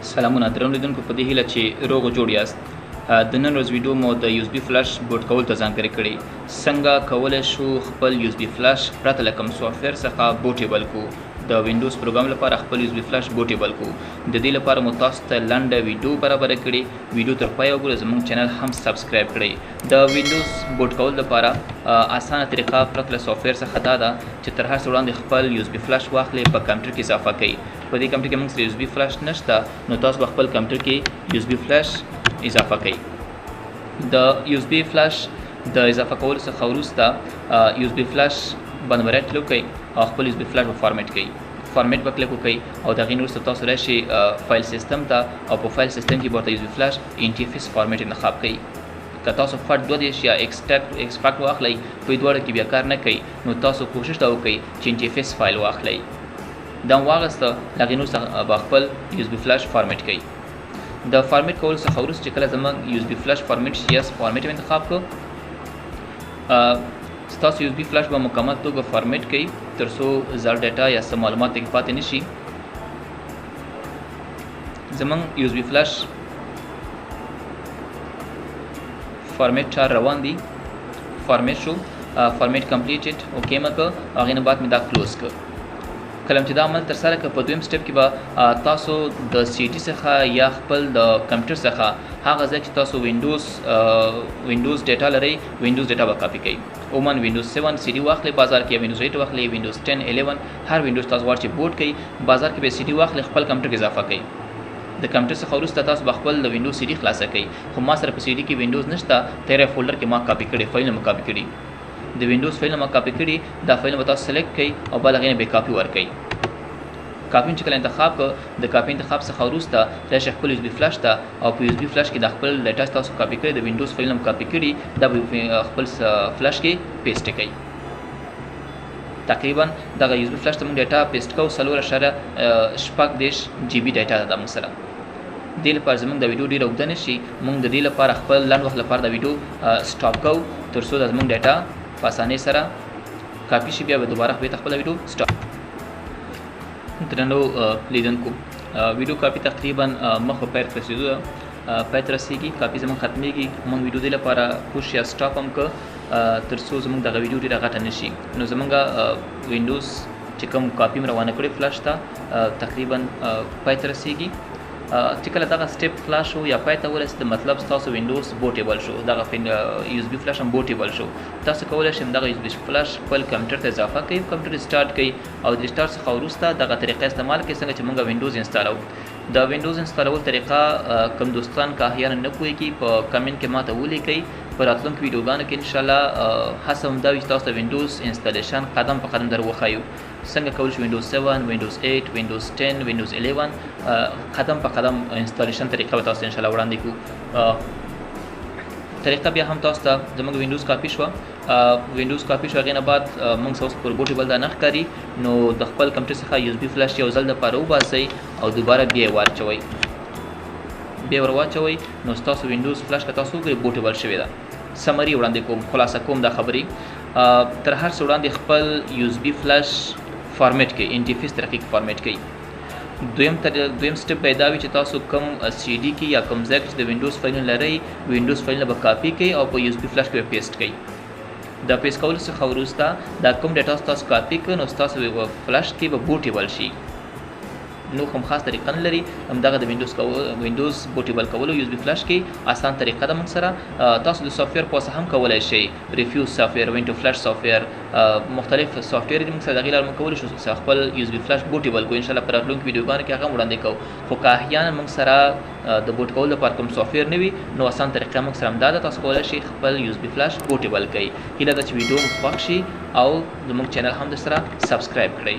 سلامونه درنو لیدونکو، په دې هیله چې روغ جوړ یاست. د نن ورځ ویډیو مو د USB فلش boot کول ته ځانګړې کړې. څنګه کولی شو خپل USB فلش پرته له کوم سافټویر څخه bootable کو، د وینډوز پروګرام لپاره خپل USB فلش bootable کو. د دې لپاره مو تاسو ته لنډه ویډیو برابره کړې. ویډیو تر پایه وګورئ، زموږ چینل هم subscribe کړئ. د وینډوز boot کول لپاره اسانه طریقه پرته له سافټویر څخه دا ده چې تر هر څه وړاندې خپل USB فلش واخلئ، په کمپیوټر کې اضافه کړئ. په دې کمپیوټر کې موږ سره USB فلش نشته، نو تاسو به خپل کمپیوټر کې USB فلش اضافه کړئ. د USB فلش د اضافه کولو څخه وروسته USB فلش باندې به right click وکړئ او خپل USB فلش به فارمیټ کړئ. فارمیټ به کلیک وکړئ او د هغې نه وروسته تاسو راشئ file system ته او په file system کې به ورته USB فلش NTFS format انتخاب کړئ. که تاسو FAT 32 یا exFAT واخلئ، په دې دواړو کې بیا کار نه کوي، نو تاسو کوشش دا وکړئ چې NTFS فایل واخلئ. دا مو واخیسته، له هغې نه وروسته به خپل USB فلش فارمیټ کړئ. د فارمیټ کولو څخه وروسته چې کله زموږ USB فلش فارمیټ شي، yes format یې انتخاب کړو، ستاسو USB فلش به مکمل توګه فارمیټ کړي تر څو زړ data یا څه معلومات پکې پاتې نه شي. زموږ USB فلش فارمیټ چار روان دي، فارمیټ شو، format completed، okay مې کړ. هغې نه بعد مې دا close کړ. کله چې دا عمل ترسره کړ، په دویم step کې به تاسو د سی ډي څخه یا خپل د کمپیوټر څخه هغه ځای چې تاسو وینډوز data لرئ، وینډوز data به کاپي کړئ. عموماً وینډوز 7 سی ډي واخلئ بازار کې، یا وینډوز 8 واخلئ، وینډوز 10، 11، هر وینډوز تاسو غواړئ چې boot کړئ، بازار کې به سی ډي واخلئ، خپل کمپیوټر کې اضافه کړئ. د کمپیوټر څخه وروسته تاسو به خپل د وینډوز سی ډي خلاصه کړئ. خو ما سره په سی ډي کې وینډوز نشته، تیره folder کې ما کاپي کړي، فایلونه مې کاپي کړي. د وینډوز فایلونه ما کاپي کړي، دا فایلونه به تاسو select کړئ او بل هغې نه به کاپي ورکړئ. کاپي چې کله انتخاب کړ، د کاپي انتخاب څخه وروسته راشئ خپل USB فلش ته او په USB فلش کې د خپل data تاسو کاپي کړي، د وینډوز فایلونه مو کاپي کړي، دا به خپل فلش کې paste کړئ. تقریبا دغه USB فلش ته موږ data paste کوو، 4.36 GB data ده موږ سره. دې لپاره زموږ د ویډیو ډېره اوږده نه شي، موږ د دې لپاره خپل لنډ وخت لپاره د ویډیو stop کوو تر څو د زموږ data په اسانۍ سره کاپي شي. بیا به دوباره بېرته خپله ویډیو stop. درنو لیدونکو، ویډیو کاپي تقریبا مخ په پای ته رسېدو ده، پای ته رسېږي، کاپي زموږ ختمېږي. موږ ویډیو دې لپاره push یا stop هم کړ تر څو زموږ دغه ویډیو ډېره غټه نه شي. نو زموږ وینډوز چې کوم کاپي مې روانه کړې فلش ته تقریبا پای ته رسېږي. چې کله دغه step خلاص شو یا پای ته ورسېد، مطلب ستاسو وینډوز bootable شو، دغه USB فلش هم bootable شو. تاسو کولی شئ دغه USB فلش خپل کمپیوټر ته اضافه کړئ، کمپیوټر restart کړئ او د restart څخه وروسته دغه طریقه استعمال کړئ څنګه چې موږ وینډوز انسټالوو. د وینډوز انسټالولو طریقه کوم دوستان که احیانا نه پوهېږي، په کمنټ کې ماته ولیکئ. په راتلونکو ویډیوګانو کې انشاءالله هڅه هم دا وي چې تاسو ته وینډوز installation قدم په قدم در وښایو، څنګه کولی شو وینډوز 7، وینډوز 8، وینډوز 10، وینډوز 11 قدم په قدم installation طریقه به تاسو ته انشاءالله وړاندې کړو. طریقه بیا هم تاسو ته زموږ وینډوز کاپي شوه، وینډوز کاپي شو، هغې نه بعد موږ سره اوس پر bootable دا نه ښکاري، نو د خپل کمپیوټر څخه USB فلش یو ځل دپاره وباسئ او دوباره بیا یې واچوئ، بیا ور واچوئ، نو ستاسو وینډوز فلش که تاسو وګورئ bootable شوې ده. summary وړاندې کوم، خلاصه کوم دا خبرې. تر هر څه وړاندې خپل USB فلش فارمیټ کړئ، NTFS طریقې کې فارمیټ کړئ. دویم step به دا وي چې تاسو کوم سی ډي کې یا کوم ځای کې چې د وینډوز فایلونه لرئ، وینډوز فایلونه به کاپي کړئ او په USB فلش کې به paste کړئ. د paste کولو څخه وروسته دا کوم data تاسو کاپي کړئ، نو ستاسو فلش کې به bootable شي. نو کوم خاص طریقه نه لري، همدغه د وینډوز bootable کولو USB فلش کې اسان طریقه ده موږ سره. تاسو د سافټویر په واسطه هم کولی شئ، Rufus software، WinToFlash software، مختلف سافټویر دي موږ سره، د هغې لارې موږ کولی شو چې خپل USB فلش bootable کړو. انشاءالله په راتلونکو ویډیوګانو کې هغه هم وړاندې کوو. خو که احیانا موږ سره د boot کولو لپاره کوم سافټویر نه وي، نو اسان طریقه موږ سره همدا ده، تاسو کولی شئ خپل USB فلش bootable کړئ. هیله ده چې ویډیو مو خوښ شي او زموږ چینل هم در سره subscribe کړئ.